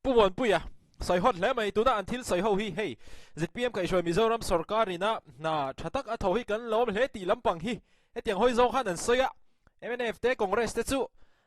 Pu Muanpuia, Sawi hawt hle mai, tuna an thil sawi ho hi hei zpm kaihhruai Mizoram sorkar ina hna tha tak a tho hi kan lawm hle tih lampang hi hetiang hawi zawng khan an sawi a, mnf te Congress te chu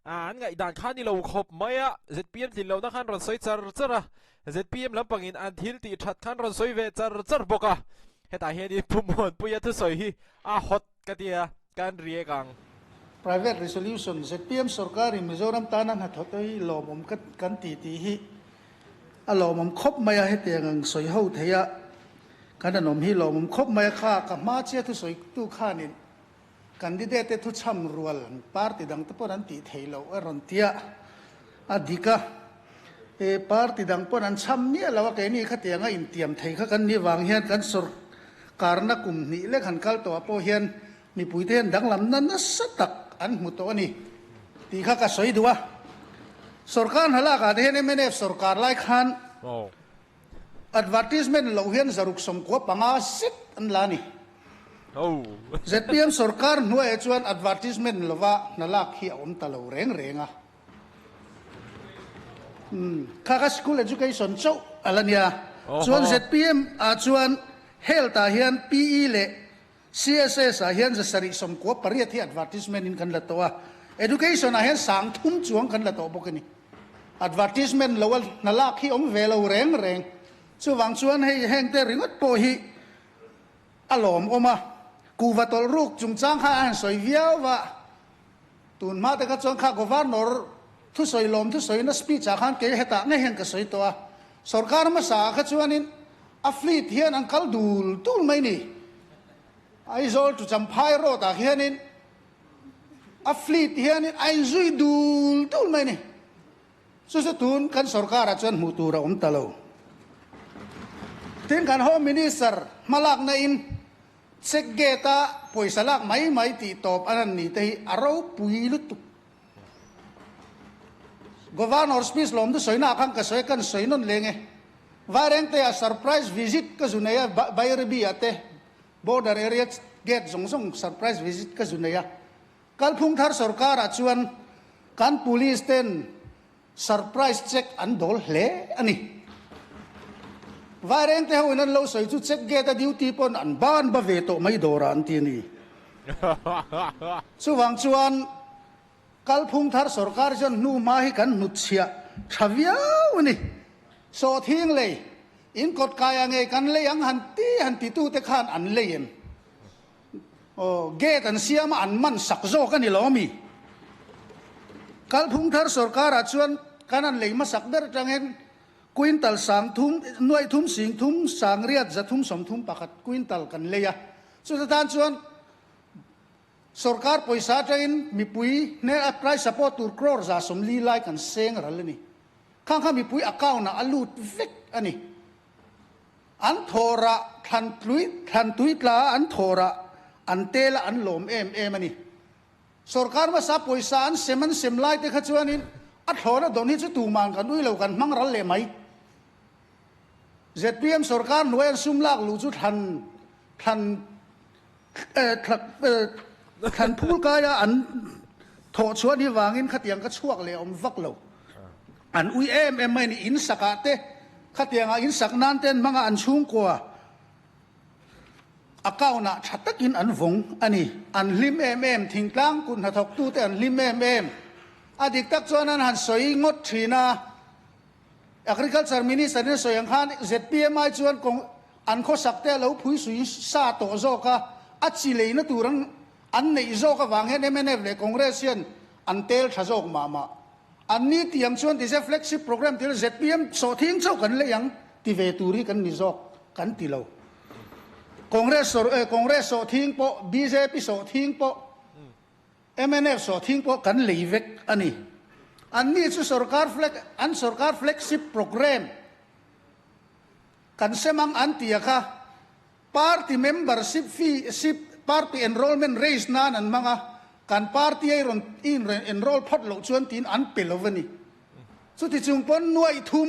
an ngaihdan kha ni lo khawp mai a, zpm tlin lohna khan rawn sawi char char a, zpm lampangin an thil tih that khan rawn sawi ve char char bawk a, hetah hianin Pu Muanpuia thusawi hi a hawt ka tia kan riak ang. Private Resolution, zpm sorkarin Mizoram tana hnathawh te hi lawmawm ka kan ti tih hi a lawmawm khawp mai a, hetiang ang sawi ho thei a kan an awm hi lawmawm khawp mai a, kha ka hma chia thusawi tu khanin candidate te thuchham rual party dang te pawn an tih theih loh a rawn tia a dik a, he party dang pawn an chham miah lo a, keini khatianga intiam thei kha kan nih vang hian kan sorkarna kum hnih lek han kal tawh ah pawh hian Mipuite hian danglamna nasa tak an hmu tawh a ni tih kha ka sawi duh a. Sorkar hna lakah te hian mnf sorkar lai khan advertisement loh hian 695 zet an la a ni. Zpm sorkar hnuaiah chuan advertisement lova hna lak hi a awm ta lo reng reng a. Kha kha school education chauh a la nia. Chuan zpm ah chuan health ah hian PE leh CSS ah hian 798 hi advertisement in kan la tawh a, Education ah hian 3000 chuang kan la tawh bawk a ni. Advertisement lo a hna lak hi awm ve lo reng reng. Chuvang chuan hei heng te ringawt pawh hi a lawmawm a. Kuhva tawlh ruk chungchang kha a han sawi viau va, tun hma te kha chuan kha Governor thusawi lawm thusawina speech ah khan kei hetah ngei hian ka sawi tawh a. Sorkar hmasa ah kha chuanin A fleet hian an kal dul dul mai ni. Aizawl to Champhai road ah khianin a fleet hianin a inzui dul dul mai ni. Chu chu tun kan sorkar ah chuan hmuh tur a awm ta lo. Tin kan Home Minister hmalakna in check gate a pawisa lak mai mai tih tawp an han nih te hi a ropui lutuk. Governor speech lawm chu sawina ah khan ka sawi a, kan sawi nawn leng e. Vairengte ah surprise visit ka zu nei a, Bairabi ah te border area gate zawng zawng surprise visit ka zu nei a. Kalphung thar sorkar ah chuan kan police ten surprise check an dawl hle a ni. Vairengte ho in an lo sawi chu check gate a duty pawn an ban ba ve tawh mai dawr ah an ti a ni. Chuvang chuan Kalphung thar sorkar chuan hnu hma hi kan hnutchhiah tha viau a ni. Sawhthing lei, in kawt kaia ngei kan lei ang han ti han titute khan an lei em? Aw, gate an siam a an man sak zawk a ni lo ami? Kalphung thar sorkarah chuan kan han lei hmasak ber atangin quintal sangthum, nuaih thum sing thum sangriat zathum sawmthum pakhat quintal kan lei a. Chuta tan chuan Sorkar pawisa atangin mipui hnen a price support tur crore 140 lai kan seng ral a ni. Khang kha mipui account ah a lut vek a ni. An thawhrah thlan tlui thlan tui tla a an thawhrah an tel a an lawm em em a ni. Sorkar hmasa pawisa an sem an sem lai te kha chuanin a thlawna dawn hi chu tuman kan ui lo kan hmang ral leh mai. Zpm sorkar hnuai an sum lak luh chu thlan thlan Thlan phul kaia an thawh chhuan hi vangin khatiang ka chhuak leh awm vak lo. An ui em em mai a ni. In sakah te khatiangah in sak nan te an hmang a, an chhungkua account ah tha takin an vawng a ni. An hlim em em, thingtlang kut hnathawktute an hlim em em. A dik tak chuan an han sawi ngawt thin a. Agriculture Minister in a sawi ang khan zpm ai chuan kawng an khawsak te a lo phui sui sa tawh zawk a, a chi leina tur an an neih zawk avang hian mnf leh Congress hian an tel tha zawk mah mah. An ni tih ang chuan ti se flagship programme tih zpm sawhthing chauh kan lei ang ti ve tur hi kan ni zawk kan ti lo. Congress Congress sawhthing pawh bjp sawhthing pawh Mnf sawhthing pawh kan lei vek a ni. Anni chu sorkar flag an sorkar flagship programme kan sem ang an ti a kha party membership fee ship party enrolment raise nan an hmang a, kan party a i rawn i in enrol phawt loh chuan tiin an pe lo a ni. Chuti chung pawn nuaih thum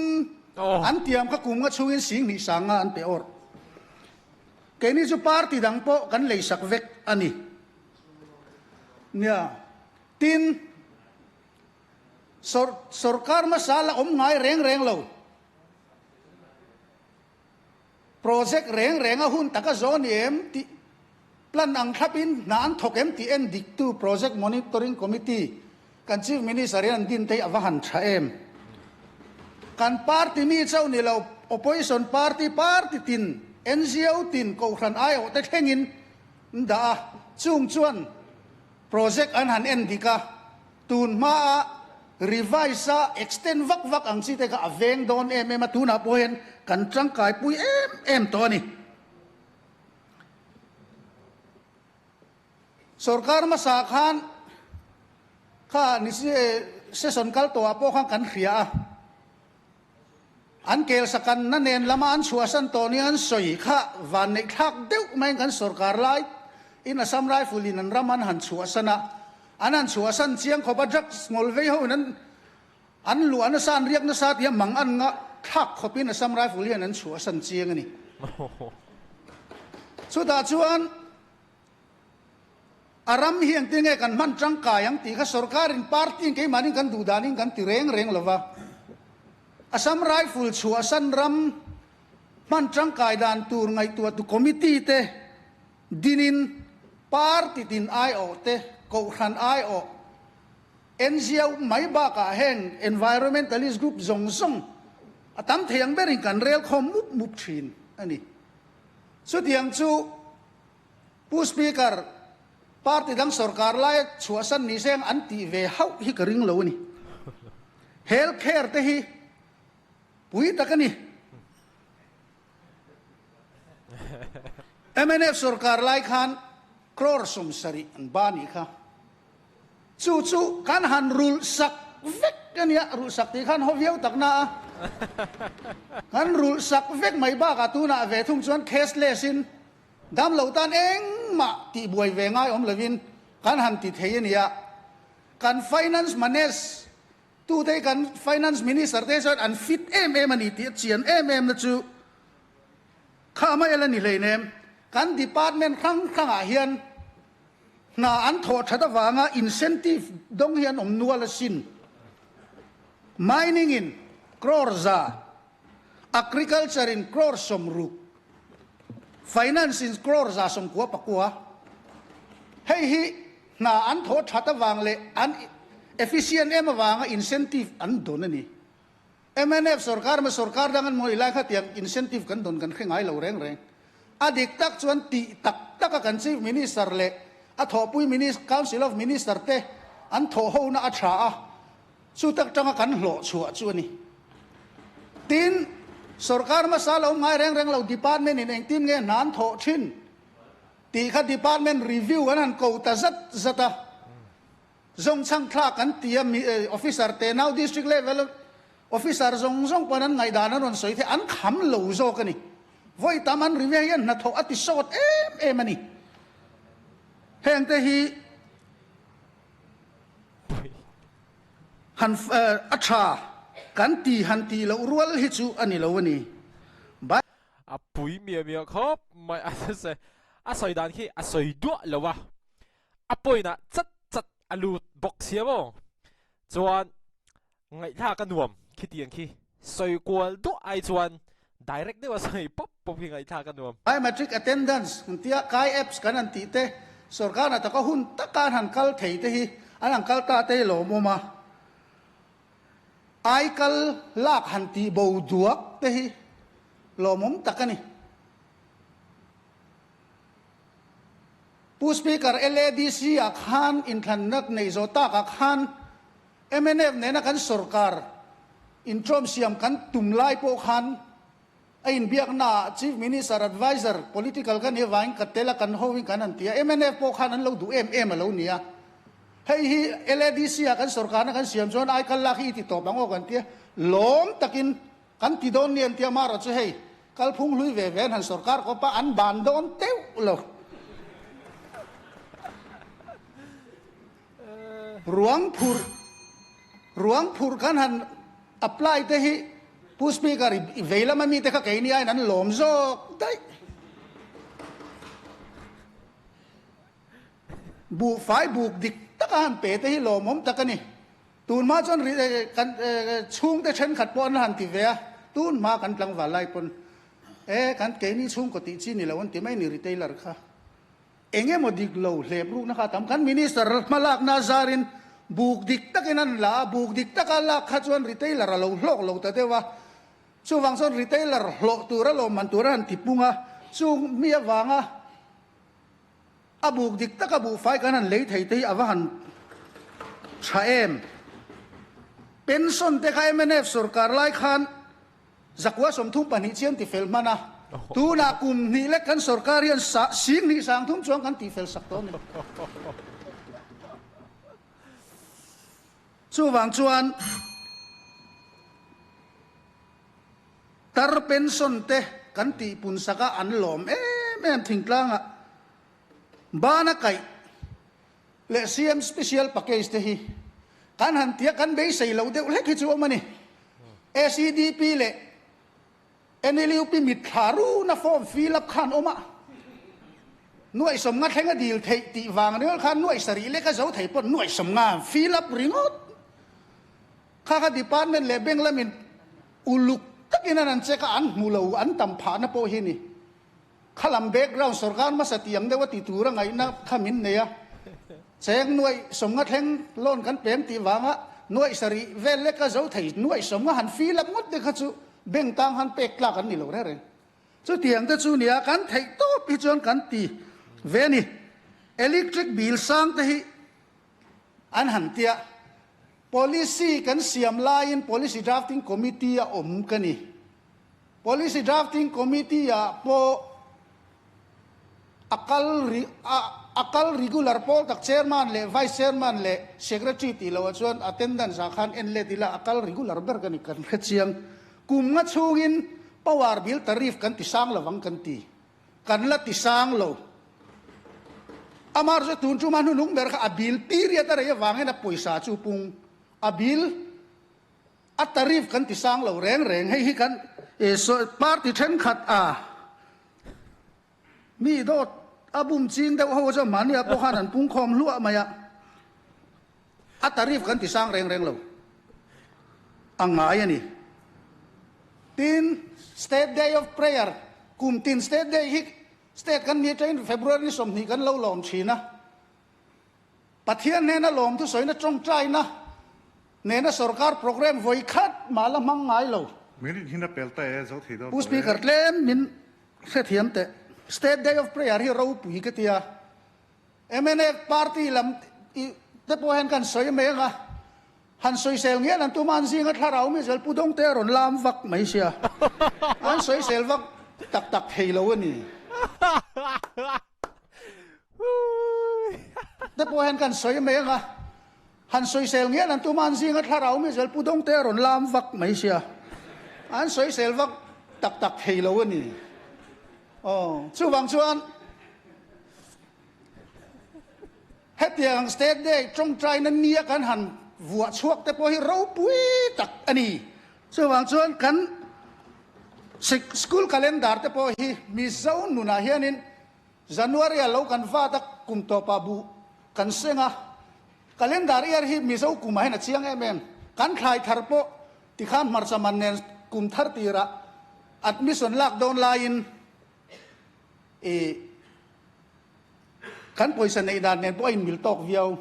an tiam kha kum nga chhungin 2000 sanga an pe awrh. Keini chu party dang pawh kan leisak vek a ni. Nia, tin, Sawr sawrkar hmasa la awm ngai reng reng lo. Project reng reng a hun taka zawh a ni em tih plan ang thlapin hna an thawk em tih en diktu Project Monitoring Committee kan Chief Minister hian an din te hi a va han tha em. Kan party mi chauh ni lo Opposition party party tin, NGO tin, Kohhran aiawh te thlengin an dah a, chung chuan project an han en dik a, Tun hmaa revise a extend vak vak ang chi te kha a veng dawn em em a, tunah pawh hian kan tangkaipui em em tawh a ni. Sorkar hmasa khan kha ni session kal tawhah pawh khan kan hria a, an kelsakanna nen lama an chhuahsan tawh nia an sawi kha vanneih thlak deuh maiin kan sorkar lai in Assam Rifle in an ram an han chhuahsan a, An han chhuahsan chiang khawp a, drugs ngawl vei ho in an an luah nasa, an riak nasa tih a mang an ngah thlak khawp in Assam Rifle hian an chhuahsan chiang a ni. Chutah chuan a ram hi engtin nge kan hman tangkai ang tih kha sorkar in party in keimahni in kan duh dan in kan ti reng reng lo va. Assam Rifle chhuahsan ram hman tangkai dan tur ngaihtuah tu committee te Dinin party tin aiawh te, kohhran aiawh, NGO mai bakah heng environmentalist group zawng zawng a tam thei ang berin kan rel khawm mup mup thin a ni. Chutiang chu Pu Speaker, party dang sorkar laia chhuahsan ni seng an tih ve hauh hi ka ring lo a ni. Health care te hi pui tak a ni. Mnf sorkar lai khan crore 70 an ba nih kha. Chu chu kan han rulh sak vek a nia, rulh sak tih khan haw viau tak na a. Kan rulh sak vek mai bakah tunah ve thung chuan cashless in damlo tan engmah tih buai ve ngai awm lovin kan han ti thei a nia. Kan finance manage Tute kan Finance Minister te chuan an fit em em a ni tih a chian em em na chu kha mai ala ni hleinem. Kan department hrang hrangah hian hna an thawh that avanga incentive dawng hi an awm nual asin. Mining in crore za, Agriculture in crore 60, Finance in crore 99. Hei hi Hna an thawh that avang leh an efficient em avanga incentive an dawn a ni. Mnf sorkar emaw sorkar dang an mawi lai kha tiang incentive kan dawn kan hre ngai lo reng reng. A dik tak chuan tih tak taka kan Chief Minister leh a thawhpui Council of Minister te an thawh hona a tha a, chu tak tanga kan hlawh chhuah chu a ni. Tin, sorkar hmasa lo ngai reng reng lo department in engtin nge hna an thawh thin? Tih kha department review an han ko ta zat zat a, zawngchhang thlak an ti a, officer te nau district level officer zawng zawng pawn an ngaihdan an rawn sawi thei, an kham lo zawk a ni. Vawi tam an review hian hnathawh a ti sawt em em a ni. Heng te hi han a tha kan ti han tih loh rual hi chu a ni lo a ni. A pui miah miah khawp mai a se a sawi dan khi a sawi duah lo a, a point ah chat chat a lut bawk sia maw? Chuan ngaihthlak a nuam khitiang khi sawi kual duah ai chuan direct deuh a sawi pawp pawp khi ngaihthlak a nuam. Biometric attendance an tia kai apps kan han tih te, sorkar hna taka hun taka an han kal thei te hi an han kal ta te hi lawmawm a. Aikal lak han tih bo duak te hi lawmawm tak a ni. Pu Speaker, LADC ah khan inthlanna neih zawh takah khan mnf nena kan sorkar intrawm siam kan tum lai pawh khan a inbiakna ah Chief Minister Adviser Political ka nih avangin ka tel a kan hoin kan han ti a, mnf pawh khan an lo duh em em a lo ni a. Hei hi LADC ah kan sorkarna kan siam chuan aikal lak hi i ti tawp ang aw kan ti a, lawm takin kan ti dawn ni an ti a, amaherawh chu hei kalphung hlui ve ve an han sorkar kawp a, an ban dawn teuh lo. Ruang phurh ruang phurh kan han apply te hi Pu Speaker i vei lama mite kha keini aiin an lawm zawk daih. Buhfai buk dik taka han pe te hi lawmawm tak a ni. Tun hma chuan kan chhungte thenkhat pawh an la han ti ve a, tun hma kan tlangval lai pawn e kan keini chhungkaw tih chi ni lo an ti mai ni retailer kha. Eng emaw dik lo hlep rukna kha a tam. Kan minister hmalakna zarin buk dik takin an la a, buk dik taka lak kha chuan retailer a lo hlawk lo ta deuh a. Chuvang chuan retailer hlawh tura lawmman tura han ti pung a, chung mi avanga a buk dik taka buhfai kan han lei thei te hi a va han tha em. Pension te kha mnf sorkar lai khan zakua 32 chian ti fel hman a, tunah kum hnih lek kan sorkar hian sing hnih sang thum chuang kan tihfel sak tawh a ni. Chuvang chuan tar pension te kan tihpun sak a an lawm em em thingtlangah bana kaih leh CM special package te hi kan han tia kan beisei loh deuh hlek hi chu awm a ni. SEDP leh NLUP mitthla runa form fill up khan awm a, nuaih sawmnga thleng a dil theih tih vang ringawt khan nuaih sarih lek a zo thei pawh nuaih sawmnga fill up ringawt. Kha kha department leh bank lamin uluk takin an an check a, an hmu lo, an tam phahna pawh hi ni. Kha lam background sorkar hmasa tih ang deuh a ti tur a ngaihna kha min nei a, cheng nuaih sawmnga thleng loan kan pem tih vanga nuaih sarih vel lek a zo thei nuaih sawmnga han fill up ngawt te kha chu bank tang han pek tlak an ni lo reng reng. Chutiang te chu nia kan theih tawp hi chuan kan ti ve a ni. Electric bill sang te hi an han tia policy kan siam laiin policy drafting committee a awm ka ni. Policy Drafting Committee ah pawh a kal a kal regular pawl tak Chairman leh Vice Chairman leh Secretary tih loh ah chuan attendance ah khan en let ila a kal regular ber ka ni kan hre chiang. Kum nga chhungin power bill tariff kan ti sang lovang kan ti. Kan la ti sang lo. Amar chu tun tuma hnunung ber kha a bill period a rei avangin a pawisa chu pung a bill A tariff kan ti sang lo reng reng, hei hi kan party thenkhat a mi dawt a bum ching deuh ho chuan mahni ah pawh khan an pungkhawm hluah mai a, a tariff kan ti sang reng reng lo a ngai a ni. Tin, State Day of Prayer, kum tin State Day hi State kan ni atangin February ni 20 kan lo lawm thin a, Pathian hnena lawmthu sawina tawngtaina nena sorkar program vawi khat mah la hmang ngai lo. Minute hin a pel ta e, zo thei dawn Pu tawh e. Speaker tlem min hrethiam teh. State Day of Prayer hi ropui ka tia. Mnf party lam i te pawh hian kan sawi mai anga, han sawisel ngial an tum a, an zinga thlarau mi zel Pu Dawngte a rawn lam vak mai sia. An sawisel vak tak tak thei lo a ni. Te pawh hian kan sawi mai anga, han sawisel ngial an tum a, an zinga thlarau mi zel Pu Dawngte a rawn lam vak mai sia. An sawisel vak tak tak thei lo a ni. Aw, chuvang chuan hetiang State Day tawngtaina nia kan han vuah chhuak te pawh hi ropui tak a ni. Chuvang chuan kan school calendar te pawh hi Mizo nunah hianin January ah lo kan vat a, kum tawpah buh kan seng a, calendar year hi Mizo kumah hian a chiang em em. Kan thlai thar pawh tikhan hmarcha man nen kum thar tirah admission lak dawn laiin ih kan pawisa neih dan nen pawh a inmil tawk viau.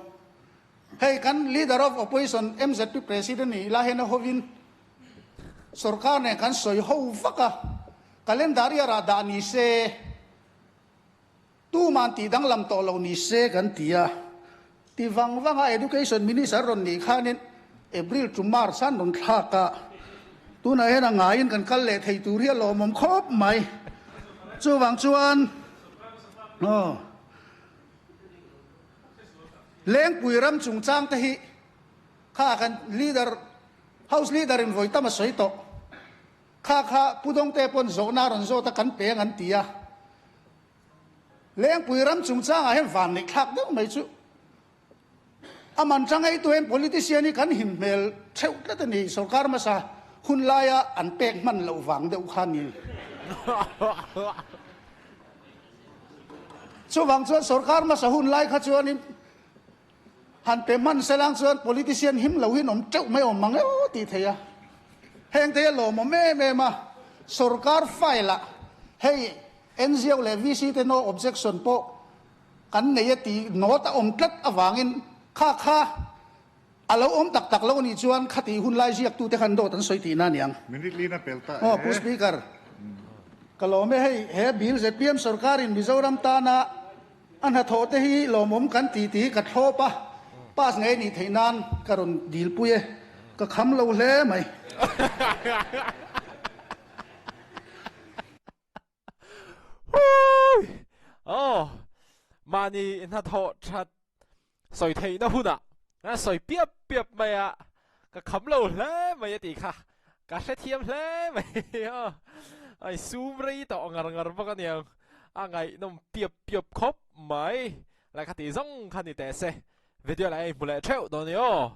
Hei kan Leader of Opposition MZP President nih ila hian a hovin sorkar nen kan sawi ho vak a, calendar year ah dah ni se, tuman tih danglam tawh lo ni se kan ti a. Ti vang vang a Education Minister rawn nih khanin April to March an rawn thlak a, tunah hian a ngaiin kan kal leh thei tur hi a lawmawm khawp mai. Chuvang chuan aw. Lengpui ram chungchang te hi kha kan leader, house leader in vawi tam a sawi tawh. Kha kha Pu Dawngte pawn zawhna a rawn zawt a kan peng an ti a. Lengpui ram chungchang ah hian van neih thlak deuh mai chu. A man tang ei tu hian politician hi kan him hmel theuh tlat a ni. Sorkar hmasa hun laia an pek hman loh vang deuh kha a ni. Chuvang chuan sorkar hmasa hun lai kha chuanin Han pe hman selang chuan politician him lo hi an awm teuh mai awm mang eo tih theih a. Heng te hi a lawmawm em em a, sorkar file ah hei NGO leh VC te no objection pawh kan nei a tih note a awm tlat avangin kha kha a lo awm tak tak lo anih chuan khatih hun lai ziaktu te khan dawt an sawi tihna a niang. Minute lin a pel ta e. Aw Pu Speaker, ka lawm e hei he bill zpm sorkarin Mizoram tana A hnathawh te hi lawmawm kan ti tih hi ka thlawp a, pass ngei nih theih nan ka rawn dilpui e, ka kham lo hle mai. Hui! Aw, mahni hnathawh that sawi theihna hunah a sawi piap piap mai a, ka kham lo hle mai a tih kha ka hrethiam hle mai aw, ai sum rei tawh ngar ngar bawk aniang, a ngaihnawm piap piap khawp mai, lehkha tih zawng kha ni teh se, video lah hei hmu leh theuh dawn i aw.